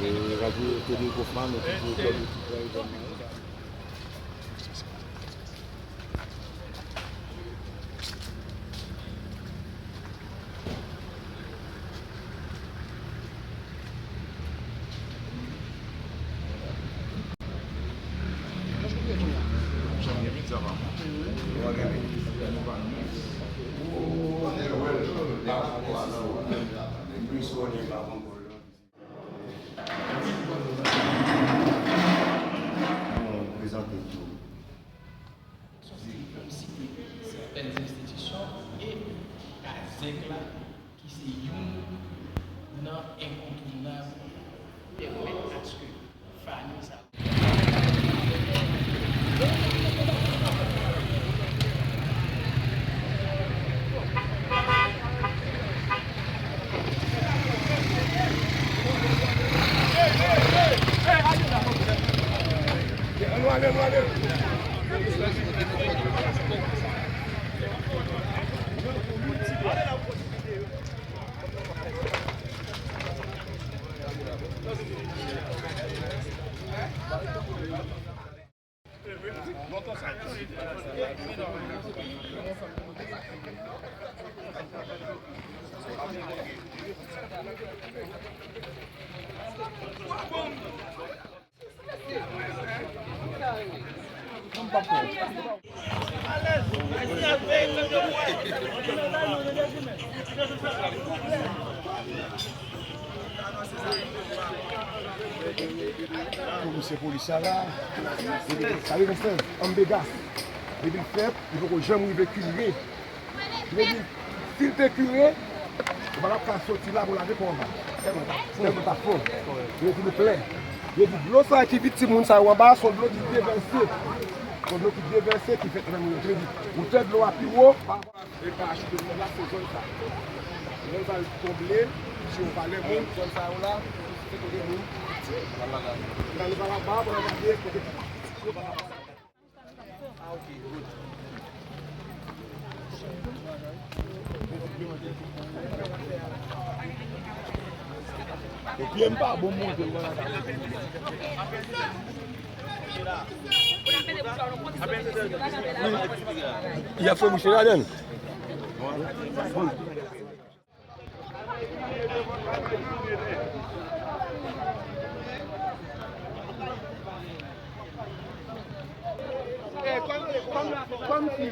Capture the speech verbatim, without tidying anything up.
E, radyo Tele Kofman, nou toujou dòmi pou pran evènman yo. Nou prezante tou. Sòsi pou m site sètèn enstitisyon e Kazèk la, ki se youn nan enkontounab, pèmèt aske fanmi sa Komisè polis la la, depi sa vle di anbegas. Depi l fèt, li poko janm rive kire. Li di, si l te kire, ou pa t ap ka soti la pou lave kò w anba. Tèlman ta, tèlman ta fon. Li di, nou plè. Li di, dlo sa ki viktim moun sa yo anba, se yon dlo ki devèse. Se yon dlo ki devèse ki fèt nan moun yo. Li di, wotè dlo a pi wo. E pa achte moun la, se zòn sa. Zòn sa yo tonbe, si yon valè moun, zòn sa yo la, se kote moun viktim. Nan li pa la ba, pou nan gade, kote yo pa ka pase. Epi m pa bon monte, m pa la. Y ap fè bouche ladann. Kòm, kòm, kòm si